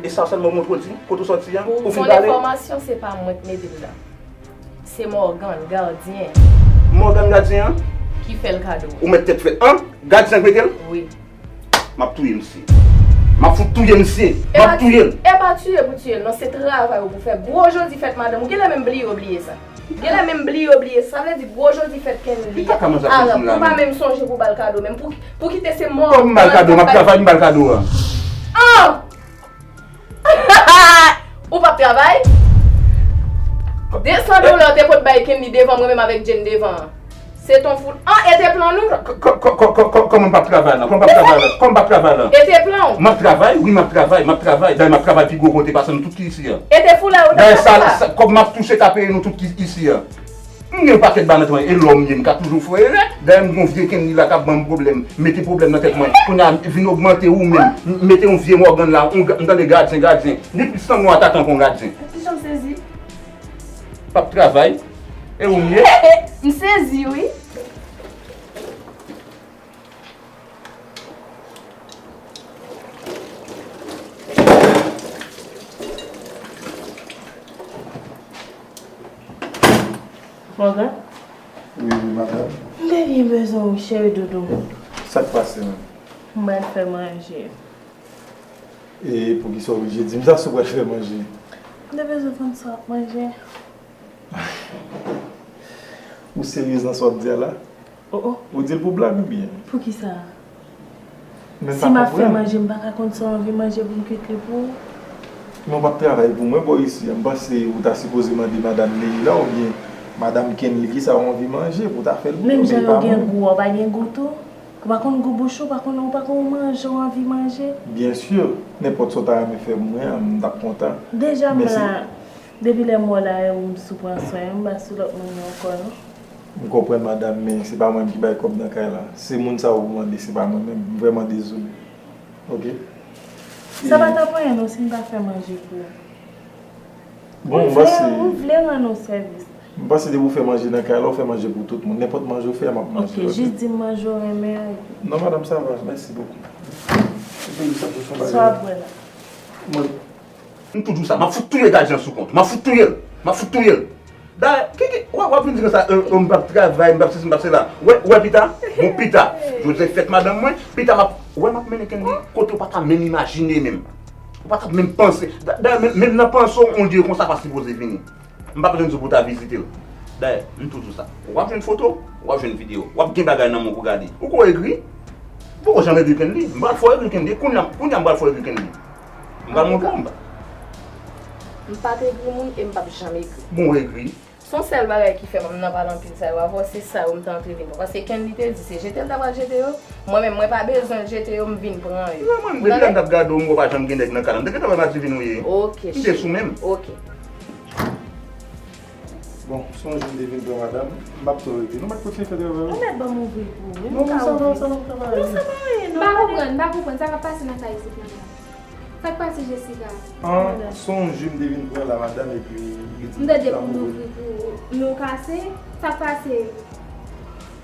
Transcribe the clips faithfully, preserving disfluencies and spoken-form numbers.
E sa sèlman w montre w di? Kote w sòti an? Pou ou fin pale? Pou enfòmasyon, se pa mwen k mete l la. Se Mògàn, gadyen. Mògàn, gadyen an? Ki fè l kado. Ou mèt tèt frèt an? Gadyen an k mete l? Wi. M ap touye misye. M ap fout touye misye. M ap touye l. E pa tiye pou tiye l, non, se travay ou pou fè. Gwo jodi fèt madanm ou, genlè menm bliye w bliye sa. Genlè menm bliye w bliye sa. Sa vle di gwo jodi fèt Kenly. Li pa ka manje ak moun la menm. Ou pa menm sonje pou ba l kado menm. Pou, pou kite se mò. Kòm m ba l kado, m ap travay, m ba l kado a. An! Ou p ap travay? De san dola w te pot bay Kenly devan mwen menm avèk Jane devan an. Se ton fout. An, e te plan nou? Kò-, kò-, kò-, kò-, kò-, kòman m p ap travay la? Kòman m p ap travay la? Kòman m p ap travay la? E te plan w? M ap travay, wi, m ap travay, m ap travay. Dayè, m ap travay pi gwo kote pase nou tout ki isi a. E te fout la ou t ap fè sa? Dayè, sa, sa, kòb m ap touche ka peye nou tout ki isi a. M gen yon pakèt bagay nan tèt mwen, e lòm ye, m ka toujou fè erè. Dayè, m gen yon vye Kenly la k ap ban m pwoblèm, mete pwoblèm nan tèt mwen. Kounye a, vin ogmante ou menm, m-, mete yon vye Mògàn la, yon ga-, m tande gadyen, gadyen. Li plis tankou yon atakan ke yon gadyen. Kijan m sezi? P ap travay. E ou m ye? M sezi, wi. Mògàn? Wi, wi, madanm. M te byen bezwen w, cheri doudou. Sa k pase menm? M pral fè manje. E poukisa w oblije di m sa si w pral fè manje? M te bezwen konn sa w ap manje. Ou seryez nan sa w ap di a la? Oh, oh. Ou di l pou blag oubyen? Poukisa? Si m ap fè manje, m pa ka konn sa w anvi manje pou m kwit li pou ou? Men w p ap travay pou mwen bò isi a. M panse ou ta sipoze mande madanm Leila oubyen madanm Kenly kisa w anvi manje pou w ta fè l pou yo, men pa mwen. Menm jan yo gen gou, w pa gen gou tou? Ou pa konn gou bouch ou, ou pa konn, ou pa konn manje w anvi manje? Byen si, nenpòt sa w ta renmen fè pou mwen an, m t ap kontan. Deja m la, depi lè m wè w la, e ou m sou pran swen, m pa sou lòt moun yo ankò non. M konprann madanm, men se pa mwen menm ki bay kòb nan kay la. Se moun sa yo pou mande, se pa mwen menm. M vrèman dezole. Oke? Sa pa t ap anyen non si m ta fè manje pou ou. Bon, m vle, m vle rann ou sèvis. M panse depi w fè manje nan kay la, w fè manje pou tout moun. Nenpòt manje w fè a, m ap manje. Oke, jis di m manje w renmen an epi. Non, madanm, sa va. Mèsi bokou. Epi, sa pou fè bagay. Sa w ap bwè la? Mwen. M tou di w sa, m ap fout touye gadyen an sou kont. M ap fout touye l. M ap fout touye l. Dayè, ki, ki, w ap, w ap vin di konsa, e, e, m p ap travay, m p ap sesi, m p ap sela. Wè, wè pita, bon pita. Jodi a fèt madanm mwen, pita m ap, wè m ap mennen Kenly kote w pa ta menm imajine menm. Ou pa t ap menm panse. Da-, dayè, menm, menm nan panse w, yon lye konsa pa sipoze vini. M pa bezwen di w pou w ta vizite l. Dayè, m tou di w sa. W ap jwenn foto, w ap jwenn videyo. W ap gen bagay nan men w pou gade. Ou ko egri? M poko janm egri Kenly. M pral fè w egri Kenly. Kounye a, kounye a m pral fè w egri Kenly. M pral montre w anba. M pa t egri moun e m p ap janm egri. Bon, w egri. Se yon sèl bagay ki fè m nan pale anpil sa yo avè w, se sa yo m te antre vin fè. Paske Kenly te di se jete l ta pral jete yo. Mwen menm, mwen pa bezwen l jete yo, m vin pran yo. Non, mwen, depi lè m t ap gade w, m wè w pa janm gen nèg nan kay la. M te gentan wè m a divin ou ye. Oke, cheri. M te sou menm. Oke. Bon, se yon jou m te vin pran madanm, m p ap twò rete. Non, m ap kontinye fè travay la. Ou mèt ban m ouvri pou ou, wi. Non, non, sa va, sa va, travay. Non, sa pa anyen, non. M pa konprann, m pa konprann sa k ap pase nan kay isit la. Sa k pase, Jessica? An, se yon ji m te vin pran la, madanm, epi li di m tande pou m ouvri pou ou. Men w kase? Sa k pase?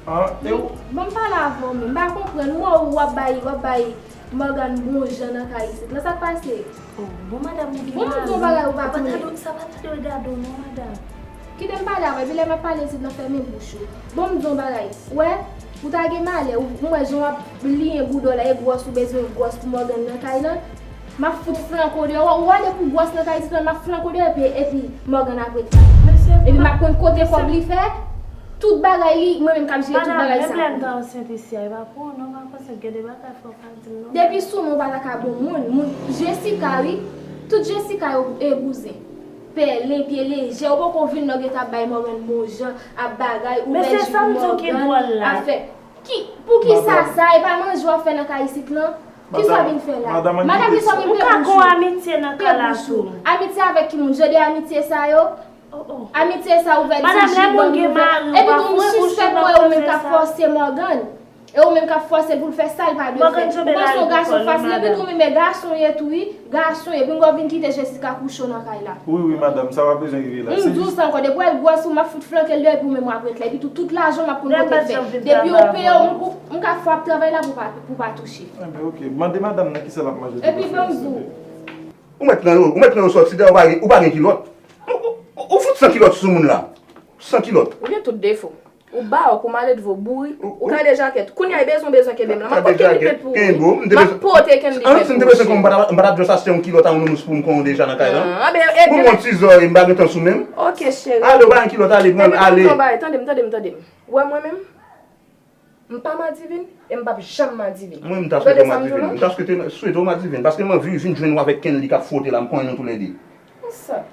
An, e w? Ban m pale avè w, men m pa konprann. M wè w ap bay, w ap bay Morgan bon jan nan kay isit la. Sa k pase? Oh, bon, madanm, ou gen mari. Bon, m di w bagay ou pa konnen. Sa pa ta dwe gade w non, madanm. Kite m pale avè w, epi lè m ap pale isit nan, fèmen bouch ou. Bon, m di w yon bagay. Ou wè, ou ta gen malè, ou, m wè jan w ap liyen bouda w la, e gwòs ou bezwen gwòs pou Morgan nan kay lan. M ap fout flanke w deyò. Ou wè depi w gwòs nan kay isit lan, m ap flanke w deyò, epi, epi Morgan ap ret la. Epi m ap konn kote kòb li fè, tout bagay li, mwen menm k ap jere tout bagay sa. Madanm, menm lè m ta ansent isi a, e pa pou ou non, m ap ansent, gen de bagay fò w pa di m non. Depi sou mwen, ou pa ta ka bon moun. Moun, Jessica, wi. Tout Jessica yo, e bouzen. Pèlen, pye lejè, ou poko vin nan w gentan ap bay Morgan bon jan, ap bagay, ouvè ji pou Morgan, ap fè. Ki, poukisa sa? E pa manje w ap fè nan kay isit lan? Kisa w vin fè la? Madanm, kisa w vin pran bouch ou? Ou ka gon amitye nan kay la tou. Amitye avèk ki moun? Jan de amitye sa yo? Amitye sa ouvè di ji, ban nouvèl. Epi tou, m sispèk ou, e ou menm k ap fòse Morgan. E ou menm k ap fòse l pou l fè sa l pa dwe fè. Ou panse yon gason fasil, epi tou, men gason w ye tou, wi. Gason, epi m wè w vin kite Jessica kouche w nan kay la. Wi, wi, madanm, sa pa bezwen rive la. M di w sa ankò, depi w wè l gwòs ou, m ap fout flanke l deyò, epi ou menm w ap ret la. Epi tou, tout lajan w m ap konn kote l fè. Depi yo peye w, m, m ka fè w ap travay la pou w pa, pou w pa touche. Enben, oke. Mande madanm nan kisa l ap manje tou. Epi ban m di w. Ou mèt pran yo, ou mèt pran yo sòti dèyè, ou pa gen, ou pa gen kilòt. Ou, ou, ou fout san kilòt sou moun la. San kilòt. Ou gen tout defo. Ou bawòk, ou maledve, ou bouri, ou ka dejakèt. Kounye a, e bezwen, bezwen kenbe m la. M ap pote kenn dipèt pou ou. M ap pote kenn dipèt pou ou, cheri. Si m te bezwen konn, m pa t ap, m pa t ap just achte yon kilòt a yon nounous pou m konn deja nan kay lan. Pou m yon ti zòrèy, m pa gen tan sou men m. Ok, cheri. Ale, ou pa gen kilòt, ale, pran l, ale. Tande m, tande m, tande m. Ou wè mwen menm? M pa madivin, e m p ap janm madivin. Mwen, m ta swete w madivin. M ta swete, swete w madivin. Paske m anvi vin jwenn ou avèk Kenly k ap fwote la, m konnen nou toulède. Konsa.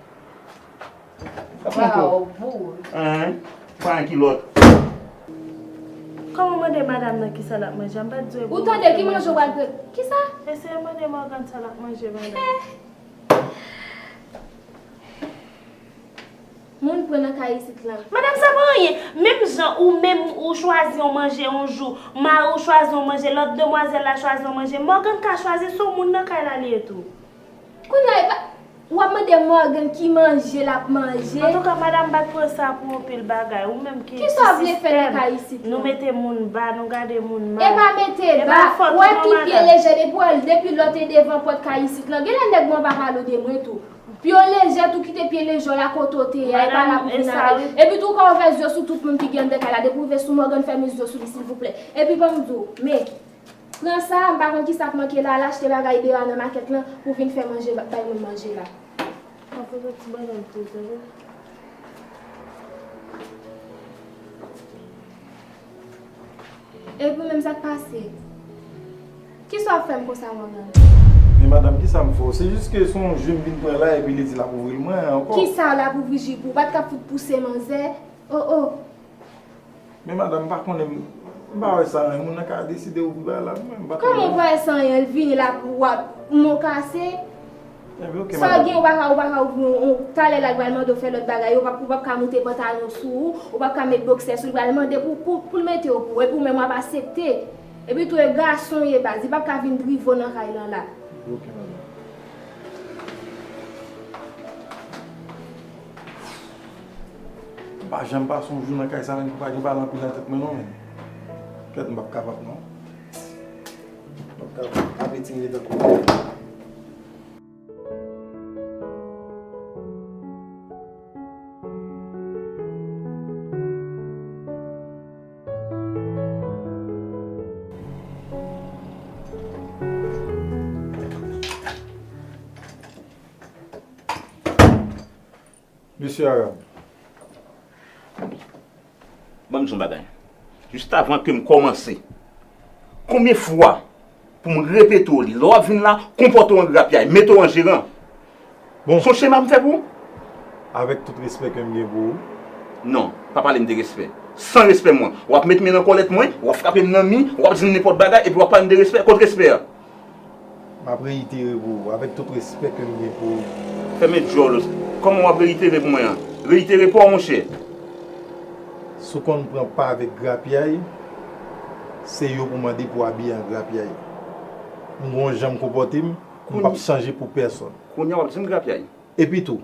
Sa pran tou. Waw, boul. Hein? Pa gen kilòt. Kòman mande madanm nan kisa l ap manje? M pa t di w e pou mwen fè manje. Ou tande ki manje w pral pre-, kisa? Eseye mande Morgan sa l ap manje, madanm. Moun pran nan kay isit lan. Madanm, sa pa anyen. Menm jan ou menm ou chwazi yon manje yon jou, mari w chwazi yon manje, lòt demwazèl la chwazi yon manje, Morgan ka chwazi, se yon moun nan kay la li ye tou. Kounye a, e pa, w ap mande Morgan ki manje l ap manje. Antouka, madanm, m pa t pran sa pou yon pil bagay. Ou menm ki sistèm. Kisa w vle fè nan kay isit lan? Nou mete moun ba, nou gade moun mal. E pa mete ba. Ou wè ki pye lejè depi w, depi lè w te devan pòt kay isit lan. Genlè nèg mwen pa pale w de mwen tou. Pye w lejè tou, kite pye lejè w la kote w te ye a, e pa la pou vin avè l. Epi tou, ou ka ouvè zye w sou tout moun ki gen anndan kay la, depi w rive sou Morgan, fèmen zye w sou li, silvouplè. Epi ban m di w, men, pran sa, m pa konn kisa k manke la, al achte bagay deyò a nan makèt lan pou vin fè manje, ba-, bay moun manje la. Mwen poze ti bannann pou ou, tande. Epi menm sa k pase? Kisa w ap fè m konsa, Morgan? Men madanm, kisa m fè w? Se jis ke se yon ji m vin pran la, epi li di l ap ouvri l mwen ankò. Kisa l ap ouvri ji pou ou? Ou pa t ka fout pouse manzè? Oh, oh. Men madanm, m pa konnen, m pa wè sa anyen. Moun nan ka deside ouvri bagay la, mwen, m pa konnen. Kòman w pa wè sa anyen? L vini la pou w ap mokase? Sa w gen, ou pa ka, ou pa ka ouvri yon, yon, talè la, l pral mande w fè lòt bagay, ou p ap, ou p ap ka moute pantalon sou ou, ou p ap ka met boksè sou l, l pral mande pou, pou, pou l mete yo pou ou, epi ou menm w ap aksepte. Epi tou, e gason w ye, baz, li p ap ka vin drive w nan kay lan la. Ok, madanm. M pa janm pase yon jou nan kay sa menm pou pa gen pale anpil nan tèt mwen non, men. Kèt, m p ap kapab non. M p ap kapab. Apeti m gentan kouri. Mesye Arab. Ban m di w yon bagay. Jis avan ke m kòmanse, konbyen fwa pou m repete w li? Lè w ap vin la, konpòte w an grapyay, mete w an jeran. Bon. Se yon chema m fè pou ou? Avèk tout respè ke m gen pou ou. Non, pa pale m de respè. San respè mwen. W ap met men nan kòlèt mwen, w ap frape m nan mi, w ap di m nenpòt bagay, epi w ap pale m de respè. Kot respè a? M ap reyitere pou ou, avèk tout respè ke m gen pou ou. Fèmen djòl ou. Kòman w ap reyitere pou mwen an? Reyitere pa w, monchè. Si w konn pran pa avèk grapyay, se yo pou mande pou abiye an grapyay. M gon jan m konpòte m, m p ap chanje pou pèsonn. Kounye a w ap di m grapyay. Epi tou,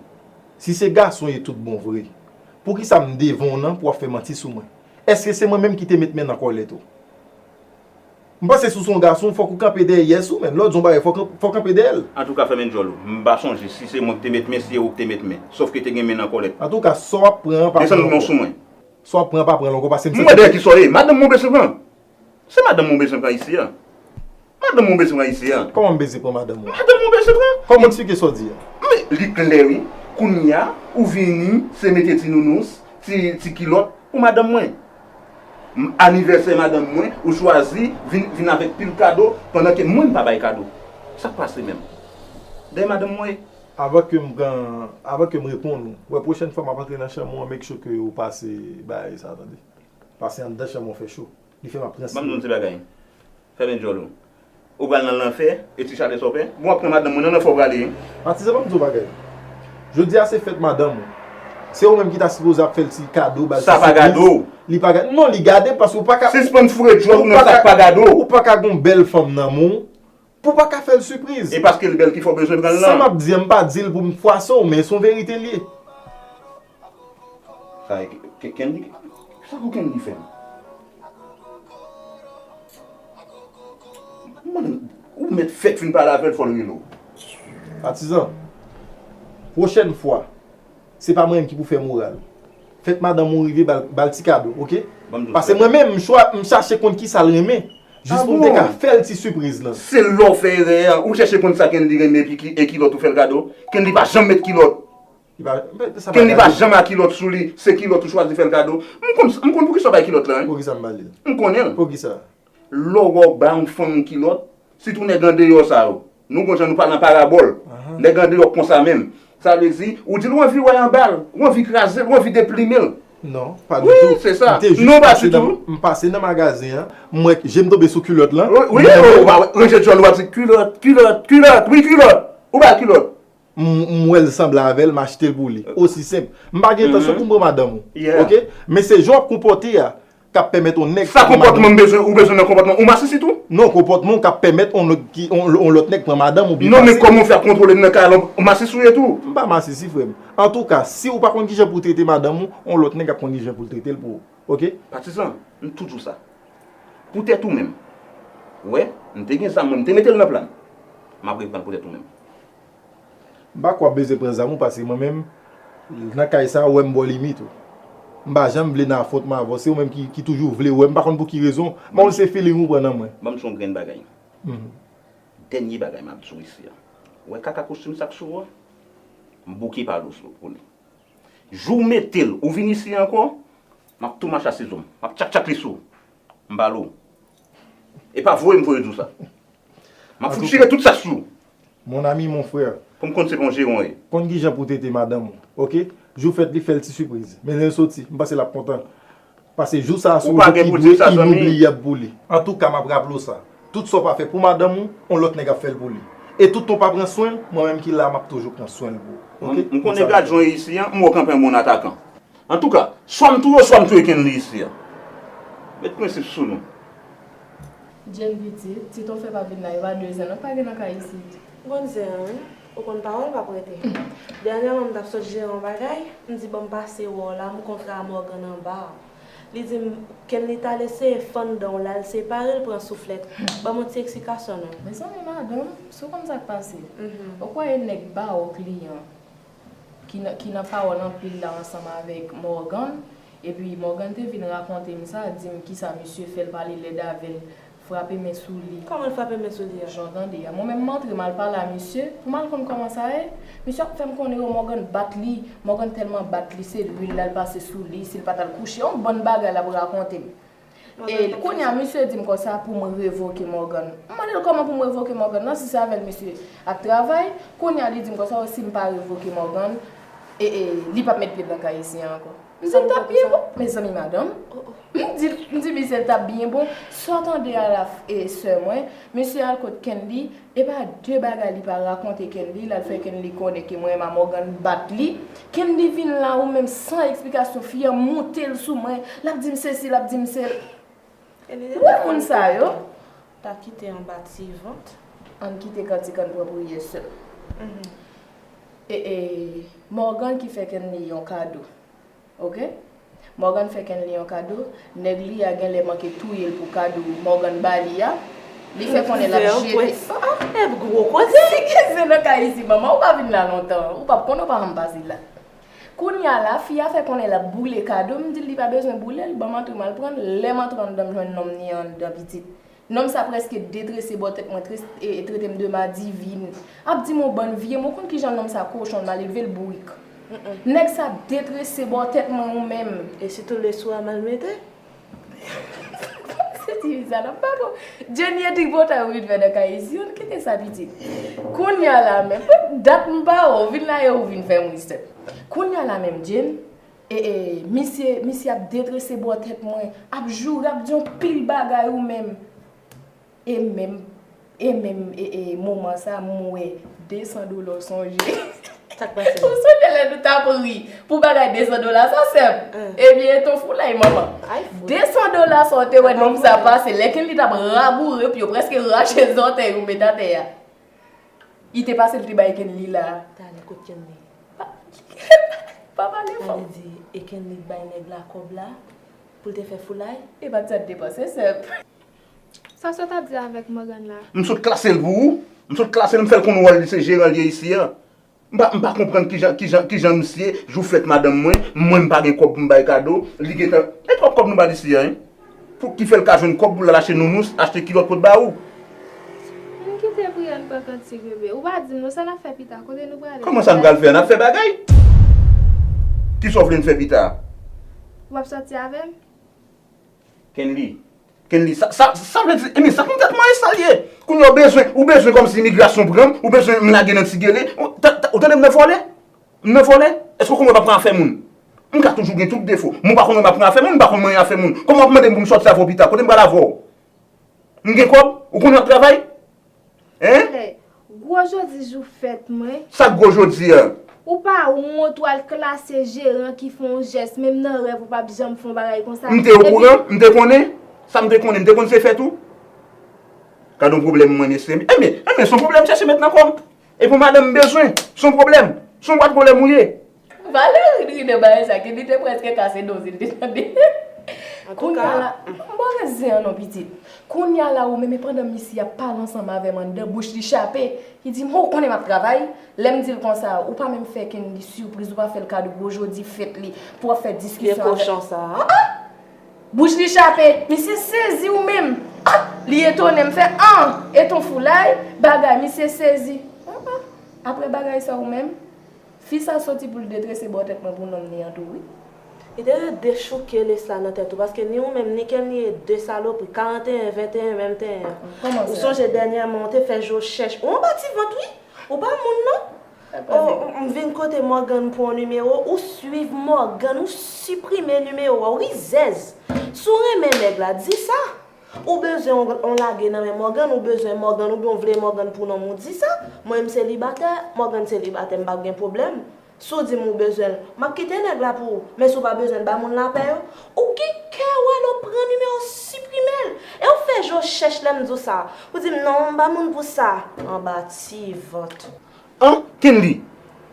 si se gason w ye tout bon vre, poukisa m devan w nan pou w ap fè manti sou mwen? Èske se mwen menm ki te met men nan kòlèt ou? M panse si w se yon gason, fòk ou kanpe dèyè yès ou, men lè w di yon bagay, fòk, fòk w kanpe dèyè l. Antouka, fèmen djòl ou. M pa sonje si se mwen ki te met men, si se ou ki te met men. Sòf ke te gen men nan kòlèt. Antouka, sa w ap pran an pa pran l ankò. Desann non sou mwen. Sa w ap pran an pa pran l ankò, paske m santi. Mwen dèyè ki sa w ye? Madanm mwen bezwen pran. Se madanm mwen bezwen pran isi a. Madanm mwen bezwen pran isi a. Kòman m bezwen pran madanm ou? Madanm mwen bezwen pran. Kòman m eksplike sa w di a? Men, li klè wi. Kounye a, ou vini, se mete ti nounous, ti, ti kilòt pou madanm mwen. M, anivèsè madanm mwen, ou chwazi vin, vin avèk pil kado, pandan ke mwen m pa bay kado. Sa k pase menm? Dèyè madanm mwen ye. Avan ke m pran, avan ke m reponn ou, wè pwochèn fwa m ap antre nan chanm ou an, make sure ke ou pase bagay sa, tande. Pase anndan chanm ou an fè cho. Li fè m ap transpire. Ban m di w yon ti bagay. Fèmen djòl ou. Ou pral nan lanfè, e ti chalè sa w pè? Bon, w ap pran madanm mwen nan lanfè w prale, wi. Patizan, ban m di w bagay. Jodi a se fèt madanm ou. Se ou menm ki ta sipoze ap fè l ti kado, ba l ti sipriz. Sa pa gade w. Li pa gade. Non, li gade paske ou pa ka. Sispann foure djòl ou nan sa k pa gade w. Ou pa ka gon bèl fanm nan men w pou w pa ka fè l sipriz. E paske l bèl ki fè w bezwen pran l lan? Sa m ap di an, m pa di l pou m fwase w, men se yon verite l ye. Sa e, Ke-, Kenly, sa pou Kenly fè m? Mwen, ou mèt fèk fin pale avè l, fò l rele w. Patizan, Pwochèn fwa, se pa mwen menm ki pou fè moral. Fèt madanm ou rive, ba l, ba l ti kado, oke? Pase mwen menm, m chwa, m chache konn kisa l renmen. Jis pou m te ka fè l ti sipriz lan. Se lè w fè erè a, ou chèche konn sa Kendy renmen epi ki, e kilòt ou fè l kado. Kendy pa janm met kilòt. Kendy pa janm a kilòt sou li, se kilòt ou chwazi fè l kado. M konn, m konn poukisa w bay kilòt la, wi. Poukisa m ba li l? M konnen l. Poukisa? Lè w wè w bay yon fanm yon kilòt, sitou nèg andeyò sa yo. Nou gon jan nou pale an parabòl. Nèg andeyò k konsa menm. Sa vle di, ou di l w anvi wè anba l, w anvi kraze l, w anvi deplime l. Non, pa ditou. Wi, se sa. Non, pa ditou. M pase nan magazen an, m wè je m tonbe sou kilòt lan. Wi, ou pa wè, ranje djòl ou ap di kilòt, kilòt, kilòt, wi kilòt. Ou bay kilòt. M, m wè l sanble avè l, m achte l pou li. Osi senp. M pa gen entansyon pou m pran madanm ou. Oke? Men se jan w ap konpòte a k ap pèmèt yon nèg pran madanm ou. Sa konpòtman m bezwen, ou bezwen nan konpòtman ou masisi tou? Non, konpòtman w k ap pèmèt yon lòt ki, yon, yon lòt nèg pran madanm ou byen pase. Non, men kòman w fè ap kontwole m nan kay la, w masisi w ye tou? M pa masisi, frè m. Antouka, si w pa konn kijan pou w trete madanm ou, yon lòt nèg ap konn kijan pou l trete l pou ou. Oke? Patizan, m toujou sa. Poutèt ou menm. Ou wè, m te gen zam mwen, m te mete l nan plan m. M ap reprann poutèt ou menm. M pa kwè w ap bezwen pran zam ou pase mwen menm, nan kay sa a, ou wè m bò limit ou. M pa janm vle nan afwontman avè w, se ou menm ki, ki toujou vle wè m, m pa konn pou ki rezon, m pa konn se feeling ou pran nan mwen. Ban m di w yon grenn bagay. Dènye bagay m ap di w isi a. Ou wè kaka kostim sa k sou ou a? M bouke pa dous pou li. Jou w mete l, ou vin isi ankò, m ap tou mache a sizo m. M ap tchak tchak li sou ou. M pale w. E pa voye m voye di w sa. M ap fout chire tout sa sou ou. Mon ami, mon frè. Pou m konn se pa yon jeran w ye. Konn kijan pou w trete madanm ou, oke? Jou fèt li, fè l ti sipriz. Men lè l soti, m panse l ap kontan. Pase jou sa a se yon jou ki dwe inoubliyab pou li. Antouka, m ap raple w sa. Tout sa w pa fè pou madanm ou, yon lòt nèg ap fè l pou li. E tout tan w pa pran swen l, mwen menm ki la, m ap toujou pran swen l pou ou. Oke? M konnen gadyon isi a, m wè w kanpe yon bon atakan. Antouka, swa m touye w, swa m touye Kenly isi a. Met prensip sou nou. Jane pitit, si ton frè pa vin la, yo pa dwe zen non k pa gen nan kay isit. Ou konn zen an, wi. Ou konn pawòl p ap rete. Dènyèman, m t ap sot jere yon bagay, m di ban m pase wè w la, m kontre a Morgan anba a. Li di m, Kenly t al eseye fann dan w la, l separe l pran souflèt. Ban m yon ti eksplikasyon non. Mezanmi madanm, si w konn sa k pase. Ou kwè e nèg ba w kliyan ki nan, ki nan pawòl anpil la ansanm avèk Morgan. Epi Morgan te vin rakonte m sa, di m kisa misye fè l pale lèd avè l, frape men sou li. Kòman l frape men sou li a? Jan w tande a. Mwen menm m antre m al pale a misye, pou m al konn kòman sa ye. Misye ap fè m konnen o Morgan bat li, Morgan tèlman bat li, se lwil la l pase sou li, si l pa t al kouche, yon bann bagay l ap rakonte m. E kounye a misye di m konsa pou m revoke Morgan. M mande l kòman pou m revoke Morgan nan, si se avè l misye ap travay. Kounye a li di m konsa o si m pa revoke Morgan, e, e, li p ap met pye l nan kay isi a ankò. M di l t ap byen bon. Mezanmi madanm. M di, m di misye l t ap byen bon. Sa w tande a la, e, sè mwen, misye al kot Kenly, e pa de bagay li pa rakonte Kenly, l al fè Kenly konnen ke mwen menm a Morgan bat li. Kenly vin la ou menm san eksplikasyon, fi an moute l sou mwen, l ap di m sesi, l ap di m sel. Ou wè moun sa yo? Ta kite anba ti vant. Ann kite kantik, ann pran priyè sèl. E, e, Morgan ki fè Kenly yon kado. Oke? Morgan fè Kenly yon kado, nèg li a genlè manke touye l pou kado Morgan ba li a. Li fè konnen l ap jete. Ah, ah, e gwo koze. Si ke se nan kay isi, manman, ou pa vin la lontan. Ou p ap konnen, ou pa janm pase la. Kounye a la, fi a fè konnen l ap boule kado, m di l li pa bezwen boule l, ban m antre m al pran l, lè m antre anndan m jwenn nonm ni anndan pitit. Nonm sa prèske detrese bò tèt mwen, e, e trete m de madivin. Ap di m yon bann vye mo, ou konn kijan nonm sa kochon, malelve l bourik. Nèg sa detrese bò tèt mwen ou menm. E sitou lesou a mal mete? Se ti fi sa nan pa bon. Jenny e tripotay ou vin fè nan kay isi, ou kite sa pitit. Kounye a la menm, dat m pa wè w vin la e ou vin fè m respè. Kounye a la menm, Jenny, e, e, misye, misye ap detrese bò tèt mwen, ap joure, ap di yon pil bagay ou menm. E menm, e menm, e, e moman sa, m wè de san dola w sonje. Sa k pase? Ou sonje lè nou t ap ri pou bagay de san dola sa, sè m? Ebyen, e ton foulay, manman. De san dola sa w te wè nonm sa pase, lè Kenly t ap raboure pye w, prèske rache zòtèy ou met atè a. Li te pase, li te bay Kenly la. Talè kot Kenly? Pa, pa pale fò. Sa vle di, e Kenly k bay nèg la kòb la pou l te fè foulay? E pa t sa l te panse, sè m. Sa w sot ap di avèk Morgan la? M sot klase l pou ou. M sot klase l, m fè l konn wòl li, se jeran l ye isi a. M pa, m pa konprann kijan, kijan, kijan misye, jou fèt madanm mwen, mwen m pa gen kòb pou m bay kado, li gentan, e twòp kòb nou ba li siya, wi. Pou ki fè l ka jwenn kòb pou l al achte nounous, achte kilòt pou l ba ou. Ann kite Brian pran kantik, bebe. Ou pa di m non, sa n ap fè pita, kote nou prale? Kòman sa n pral fè? N ap fè bagay? Kisa w vle n fè pita? W ap sòti avè m? Kenly. Kenly, sa, sa, sa vle di, ebyen, sa konplètman e sa l ye. Kounye a, ou bezwen, ou bezwen kòmsi imigrasyon pran m, ou bezwen m lage nan ti gele. Ou, ta- ta- ou tande m nan vòlè? M nan vòlè? Èske w konn wè m ap pran afè moun? M ka toujou gen tout defo. Men w pa konn wè m ap pran afè moun, m pa konn manyen afè moun. Kòman w ap mande m pou m sòti avè w pita? Kote m pral avè w? M gen kòb? Ou konnen w ap travay? Hein? Alè, gwo jodi jou fèt mwen. Sa k gwo jodi a? Ou pa wont w al klase jeran ki fè yon jès, menm nan rèv ou p ap janm fè yon bagay konsa. M te okouran? M te konnen? Sa m te konnen? M te konn se fèt ou? Gad yon pwoblèm mwen, mesye. Ebyen, ebyen, se yon pwoblèm m chèche met nan kò m. E pou madanm m bezwen, se yon pwoblèm. Se yon bwat pwoblèm ou ye. Valerie ri de bagay sa, Kenly te prèske kase do zil li tande. Kounye a la, m pa gen zen an non pitit. Kounye a la ou menm, e pandan misye ap pale ansanm avè m anndan, bouch li chape, li di m, "Ho, ou konnen m ap travay?" Lè m di l konsa, ou pa menm fè Kenly sipriz, ou pa fè l kado gwo jodi fèt li, pou w ap fè diskisyon avè l. Vye kochon sa a. Ah, ah! Bouch li chape, misye sezi ou menm. Ah! Li etone, m fè, ah! E ton foulay, bagay, misye sezi. Ah, ah! Apre bagay sa ou menm, fi sa soti pou l detrese bò tèt mwen pou nonm li an tou, wi. Li te dwe dechouke lès la nan tèt ou, paske ni ou menm, ni Kenly e de salopri, karanteyen, venteyen, venteyen. Kòman sa? Ou sonje dènyèman, ou te fè je w chèch. Ou anba ti vant, wi. Ou pa moun, non. Oh, m vin kote Morgan pou yon nimewo, ou swiv Morgan, ou siprime nimewo a, ou rizèz. Si w renmen nèg la, di sa. Ou bezwen yon, yon lage nan men Morgan, ou bezwen Morgan, oubyen w vle Morgan pou nonm ou, di sa. Mwen, m selibatè, Morgan selibatè, m p ap gen pwoblèm. Si w di m ou bezwen l, m ap kite nèg la pou ou. Men si w pa bezwen l, ba moun lapè yo. Ou gen kè wè lè w pran nimewo, siprime l. E w fè je w chèch lè m di w sa. Ou di m non, m ba moun pou sa. Anba ti vant. An, Kenly.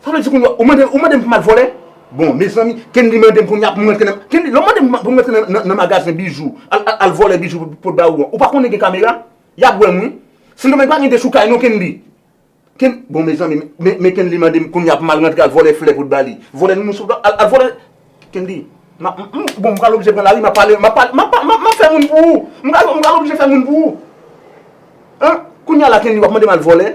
Sa vle di kounye a, ou mande, ou mande m pou m al vòlè? Bon, mezanmi, Kenly mande m kounye a pou m rantre nan, Kenly, lè w mande m pou m rantre nan, nan, nan magazen bijou, al, al, al vòlè bijou pou, pou ba ou an, ou pa konnen gen kamera? Y ap wè m, wi. Sendomeng pa gen dechoukay non, Kenly. Ken, bon, mezanmi, men, men Kenly mande m kounye a pou m al rantre al vòlè flè pou l ba li. Vòlè nounous pou l ba, al, al vòlè Kenly, m a, m, m, bon, m pral oblije pran lari, m ap pale, m ap pale, m ap, m ap, m ap fè moun pou ou. M pral, m pral oblije fè moun pou ou. An? Kounye a la, Kenly, w ap mande m al vòlè?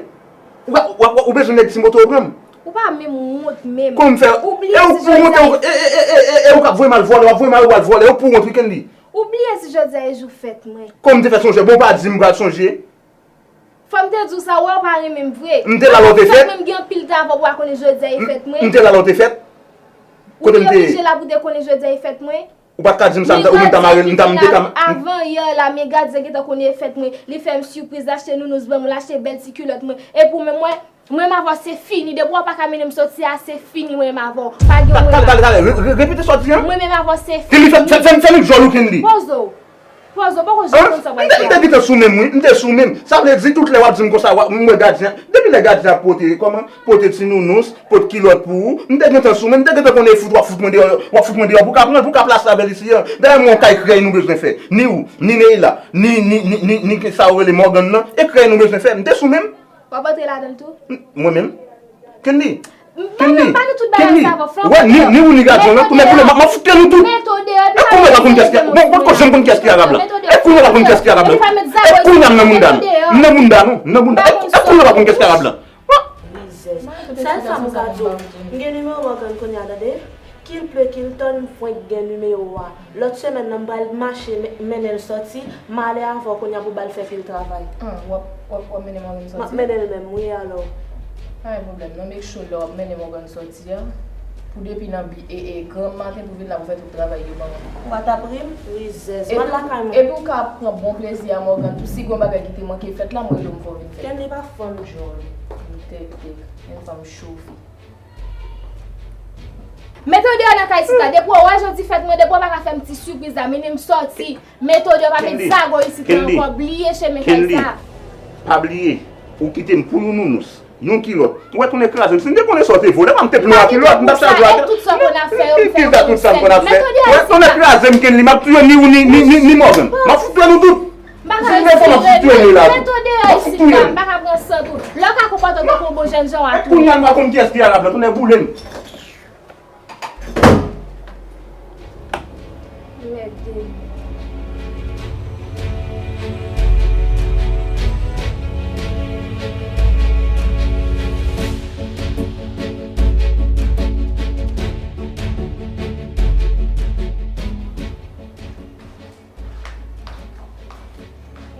Ou, w ap, w ap, ou bezwen nèg ti moto ou pran m? Ou pa menm wont menm. Kòman m fè? Ou bliye e ou si pou wont, jodi a e, e, e, e, e, e ou k ap voye m al vòlè, w ap voye m al, w al vòlè, ou pou wont, wi, Kenly. Ou bliye si jodi a e jou fèt mwen. Kòman m te fè sonje? Bon, ou pa di m pral sonje. Fò m te di w sa, w wè w pa renmen m vre. M te la lè w te fèt. Mwen m gen anpil travay pou w pa konnen jodi a e fèt mwen. M te la lè w te fèt. Kote m te ye? Ou te oblije la pou w te konnen jodi a e fèt mwen. Ou pa t ka di m sa, m ta, ou menm ta mare, m ta, m te ka. Avan yè la, men gadyen gentan konnen e fèt mwen. Li fè m sipriz, l achte nounous ban mwen, l achte bèl ti kilòt mwen. Epi w menm, mwen, mwen menm avè w se fini. Depi w pa ka mennen m soti a, se fini mwen menm avè w. Pa gen mwen la. Talè, talè, talè, re-, re-, repete sa w di an. Mwen menm avè w se fini. Kenly, fè, fè, fè, fè m djòl ou, Kenly. Poze w. Poze w, poko janm konn sa w pral fè a. M te, m te gentan sou menm, wi. M te sou menm. Sa vle di tout lè w ap di m konsa, w ap, m wè gadyen an. Depi lè gadyen ap pote, kòman, pote ti nounous, pote kilòt pou ou, m te gentan sou menm, m te gentan konnen fout w ap fout mwen deyò, w ap fout mwen deyò pou w ka pran, pou w ka plase avè l isi a. Dayè, m wè yon kay krèy nou bezwen fè. Ni ou, ni Neila, ni, ni, ni, ni, ni sa yo rele Morgan nan, e krèy nou bezwen fè. M te sou menm. W ap antre ladan l tou? M, mwen menm? Kenly. Kenly. Kenly. Wè, ni, ni ou ni gadyon nan, kounye a, kounye a, m ap, m ap fout nou tout. E kounye a w ap konn kiyès ki, bon, bon, kòm janm konn kiyès ki arab la. E kounye a w ap konn kiyès ki arab la. E kounye a m nan mounda nou. M nan mounda nou. M nan mounda. E, e kounye a w ap konn kiyès ki arab la. Rizèz. Sèl sa m ka di w. M gen nimewo Morgan kounye a, tande. Ki l ple, ki l tann, m fwenk gen nimewo a. Lòt semèn nan, m pral mache men-, mennen l sòti, m ale avè w kounye a pou ba l fè pil travay. Ah, w ap, w ap, w ap mennen Morgan sòti? M ap mennen l menm, wi, alò. Pa gen pwoblèm, non, make sure lè w ap mennen Morgan sòti a, pou depi nan bi-, e, e, granm maten pou vin la pou fè tout travay yo ban mwen. Ou pa t ap ri m? Rizèz. M al lakay mwen. Epi w ka pran bon plezi a Morgan tou. Si gen yon bagay ki te manke fèt la, m rele w, m fè w vin fè. Kenly pa fanm djòl. M tèt tèt. Yon fanm chofe. Mete w deyò nan kay isit la. Depi w wè jodi fèt mwen, depi w pa ka fè m ti sipriz la, mennen m sòti. Mete w deyò, pa met zago isit la ankò. Bliye chemen kay sa. Pa bliye, ou kite m pou yon nounous, yon kilòt. Ou wè tounen kraze m. Si m te konnen sa w te vòlè, m te pran yon kilòt, m t ap chaje w atè. Tout sa w konn ap fè yo, m fè yo. Ki sa tout sa m konn ap fè? Ou wè tounen kraze m, Kenly, m ap touye ni ou ni, ni, ni, ni Morgan. M ap fout touye nou tout. Mwen fò m ap fout touye Neila tou. Mwen fout touye l. M pa ka pran sant ou. Lè w ka konpòte w tankou yon bon jènjan w a touye. Kounye a m pa konn kiyès ki al ap la, tounen boule m. Mèt de.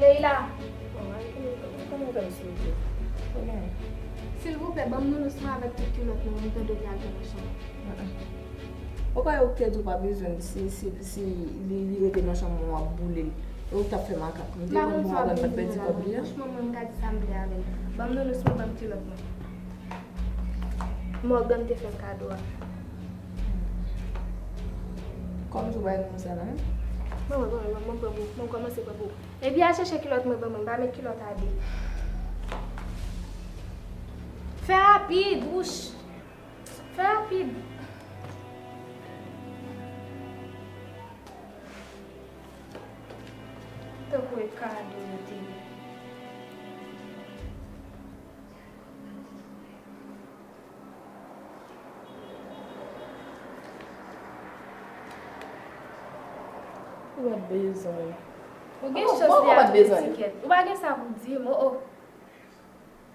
Leila. Silvouplè, ban m nounours mwen avèk tout kilòt mwen, mwen tande li al nan chanm mwen. Ou kwè ou k te di w pa bezwen l, si, si, si li, li rete nan chanm mwen, w ap boule l. E ou k t ap fè makak. M te konn pou Mògàn pa t pèdi kòb li a. Franchman, mwen, m ka di sa m vle avè l. Ban m nounours mwen, ban m kilòt mwen. Mògàn te fè m kado a. Kòman w bay moun sa la menm? Bon, bon, bon, bon, bon, bon, bon, kòmanse pran pou ou. Epi al chèche kilòt mwen ban mwen, m pa met kilòt a de. Fè rapid, wouch. Fè rapid. Tankou e kado yo te ye. Ou pa t bezwen l. Ou gen chans li a tout etikèt. Ou pa gen sa pou di m, o, o.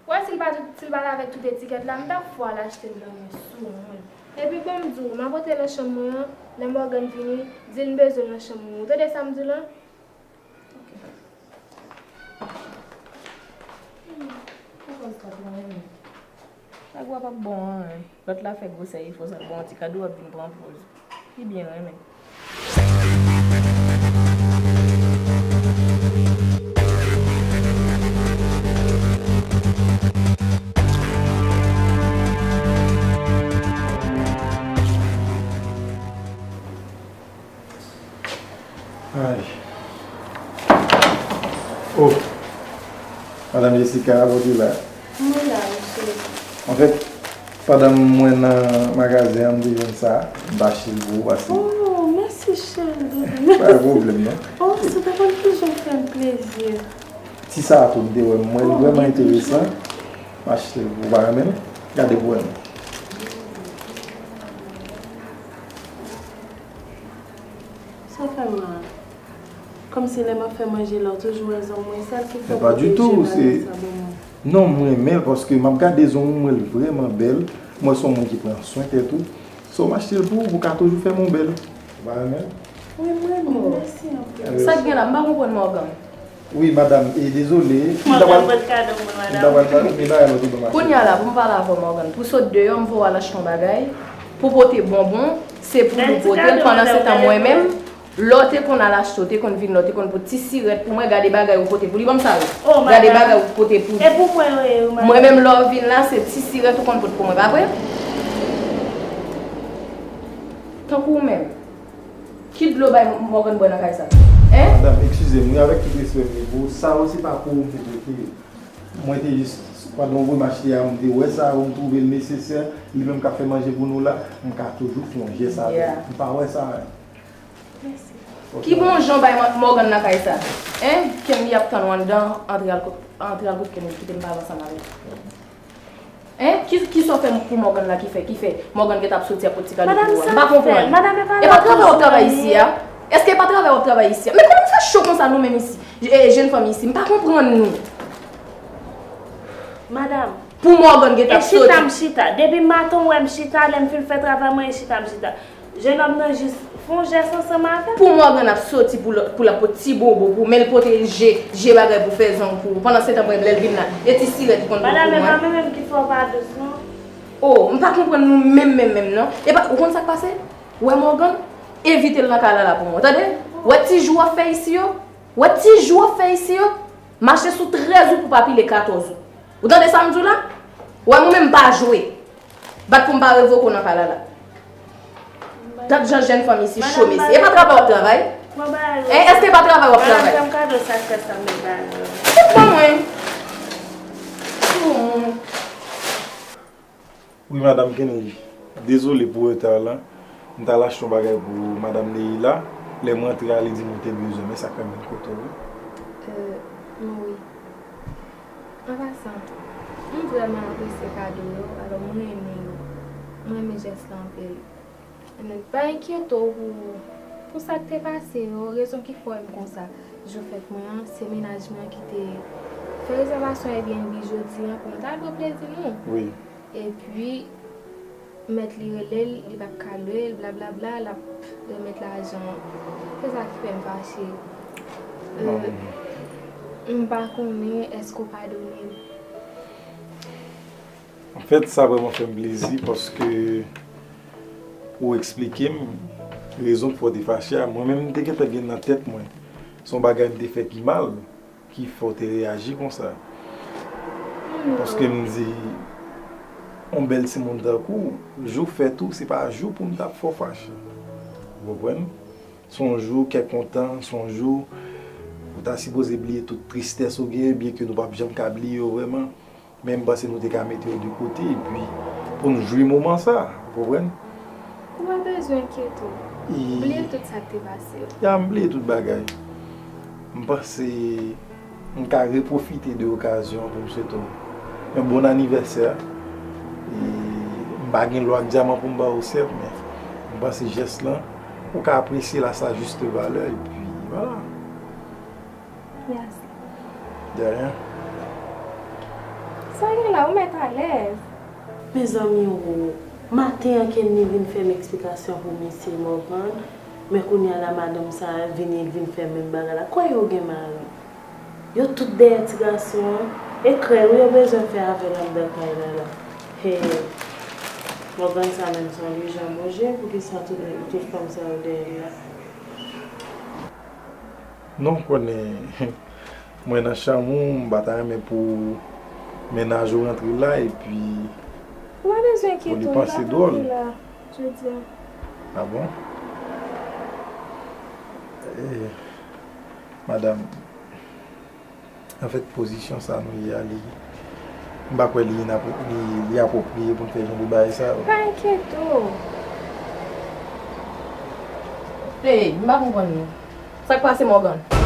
Ou wè si l pa tout, si l pa t avèk tout etikèt la, m t ap fè w al achte l ban mwen sou mwen. Epi ban m di w, m a pote nan chanm mwen an, lè Mògàn vini, di l m bezwen l nan chanm mwen. Ou tande sa m di w lan? Nèg w ap ap bon an, lòt la fè gwosè, e fò sa bon, ti kado ap vin pran poz. Li byen renmen. Ay. Oh. Madam Jessica, ou te la? Mwen la, wi, cheri. Anfèt, pandan mwen nan magazen an, m te jwenn sa, m te achte l pou ou, paske... Oh, mèsi, cheri. Pa gen pwoblèm, non. Oh, sa ta konn toujou fè m plezi. Ti sa a tou, m te wè, m wè l vrèman enteresan. M achte l pou ou, pa renmen l? Gade pou wè, non. Sa fè mal. Kòmsi lè m ap fè manje la, w toujou wè zong mwen, sèl ki fè w pwoteje m avèk sa ban mwen. Non, m renmen l paske m ap gade zong ou, m wè l vrèman bèl. M wè se yon moun ki pran swen tèt ou. So, m achte l pou ou, pou w ka toujou fè m yon bèl. Ou pa renmen l? Wi, m renmen l. Mèsi anpil. Sa k gen la? M pa konprann Mògàn. Wi, madanm, e dezole. Mògàn pot kado pou mwen, madanm. M ta pral pale, men bagay la te bon mache. Kounye a la, pou m pale avè w, Mògàn, pou sot deyò, m voye w al achte yon bagay, pou pote bonbon, se pou nou pote l, pandan se tan mwen menm, lè w te konn al achte, w te konn vin la, w te konn pote ti sirèt pou mwen, gade bagay ou pote pou li, ban m sa yo. Gade bagay ou pote pou li. E pou mwen yo ye, wi, madanm. Mwen menm, lè w vin la, se ti sirèt ou konn pote pou mwen, pa vre? Tankou w menm. Ki dlo bay Mògàn bwè nan kay sa? Hein? Madanm, eskize m, wi, avèk tout respè m gen pou ou, sa yo se pa pou ou m te pote yo. Mwen te jis, pandan w voye m achte a, m te wè sa, m twouve l nesesè, li menm k ap fè manje pou nou la, m ka toujou fè yon jès avè l. Yeah. M pa wè sa. Mèsi. Ki bon jan w bay Mò-, Mògàn nan kay sa? Hein? Kenny ap tann ou anndan, antre al kot, antre al kot Kenny, kite m pale ansanm avè l. Hein? Ki, kisa w fè pou Mògàn la ki fè, ki fè Mògàn gentan ap soti ap pot ti kado pou ou a? M pa konprann. E pa travay w ap travay isi a? Èske e pa travay w ap travay isi a? Men kòman nou fè cho konsa nou menm isi? E, jenn fanm isi, m pa konprann nou. Madanm. Pou Mògàn gentan ap soti. E chita m chita. Depi maten w wè m chita, lè m fin fè travay mwen, e chita m chita. Jennonm nan jis fè yon jès ansanm avè m. Pou Mògàn ap soti pou l, pou l ap pot ti bonbon pou ou, men l pote je, je bagay pou fè zong pou ou. Pandan se tan mwen, lè l vin la, e ti sirèt li konn pot pou mwen. Madanm, e pa mwen menm ki fè w pa dous, non. Oh, m pa konprann nou menm, menm, menm, non. E pa, ou konn sa k pase? Wè Mògàn, envite l nan kay la la pou mwen, tande? Wè ti jou w ap fè isi yo? Wè ti jou w ap fè isi yo? Mache sou trèz ou pou pa pile katòz ou. Ou tande sa m di w la? Wè mwen menm m pa jwe. Bat pou m pa revoke w nan kay la la. Gad jan jenn fanm isi cho mesye. E pa travay w ap travay? Hein, èske e pa travay w ap travay? Madanm, fè m kado sak fè sa m met ba nou. Tout bon mwen. Sou moun. Wi, madanm Kenley, dezole pou reta la. M t al achte yon bagay pou madanm Neila. Lè m rantre a, li di m ou te bezwen, men sa k fè m vin kote w wi. Euh, wi. An pasan, m vrèman apresye kado yo, alò m renmen yo. M renmen jès la anpil. Ann, pa enkyete w pou, pou sa k te pase yo, rezon ki fè w wè m konsa. Jou fèt mwen an, se mennaj mwen an ki te fè rezèvasyon Airbnb jodi an pou nou ta al pran plezi nou. Wi. Epi, mèt li rele l, li p ap ka lwe l, blablabla, l ap remèt lajan an. Se sa k fè m fache. Euh, m pa konnen, èske w padone m? Anfèt, sa vrèman fè m plezi paske ou eksplike m rezon k fè w te fache a. Mwen menm, m te gentan gen nan tèt mwen se yon bagay m te fè ki mal ki fè w te reyaji konsa. Paske m di, yon bèl timoun tankou w, jou fèt ou, se pa jou pou m t ap fè w fache. Ou konprann? Se yon jou kè kontan, se yon jou ou ta sipoze bliye tout tristès ou gen, byenke nou p ap janm ka bliye yo vrèman. Men m panse nou te ka mete yo de kote, epi pou n jwi moman sa, ou konprann? Ou pa bezwen enkyete w. Bliye tout sa k te pase yo. Ya, m bliye tout bagay. M panse m ka repwofite de okazyon an pou m swete w yon bon anivèsè. E m pa gen lò ak dyaman pou m ba w, sèt, men m panse jès lan, ou ka apresye l a sa juste valeur, epi vwala. Mèsi. De rien. Sa gen la, ou mèt alèz. Mezanmi o, maten an Kenny vin fè m eksplikasyon pou misye Morgan, men kounye a la madanm sa a vini, l vin fè menm bagay la. Kwè yo gen mari. Yo tout dèyè ti gason an. E krè wi yo bezwen fè avè l anndan kay la la. Hey, Morgan sa menm se yon lejann Bondye, poukisa tout nèg, tout fanm sa yo dèyè l la? Non, konnen mwen nan chanm ou, m pa ta renmen pou mennaj ou rantre la epi Ou pa bezwen enkyete w, li p ap rantre la jodi a. Ah bon? Eh, madanm, anfèt, pozisyon sa nou ye a, li, m pa kwè li, li, li apwopriye pou n fè jan de bagay sa yo. Pa enkyete w. Hey, m pa konprann nou. Sa k pase, Morgan?